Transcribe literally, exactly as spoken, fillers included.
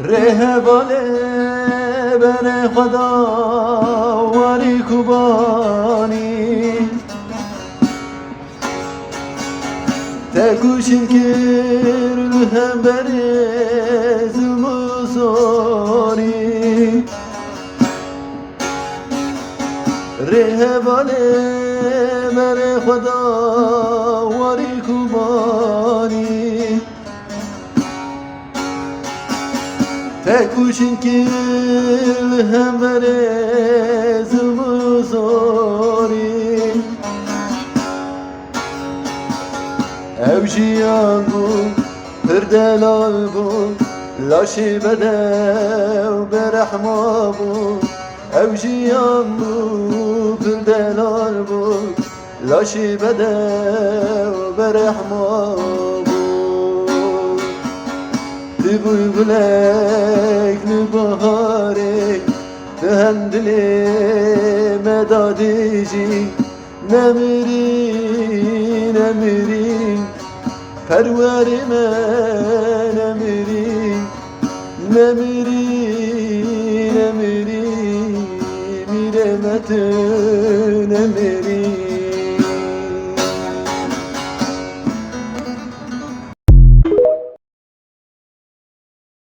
Rê hevalê berê xwe da warî Kubanî. Te kuşin kir li hemberê zilm û zorî. Rê hevalê berê xwe da warî Kubanî. Te kuşin kir li hemberê zilm û zorî. Ew jiyan bû, pir delal bû, laşê bedew berehma bû. Ew jiyan bû, pir delal bû, laşê bedew berehma bû. Tu bû gulek li baharê, tu hem dilê me da dijî. Nemirî, nemirî, perwerê me nemirî. Nemirî, nemirî, mîrê me tu nemirî.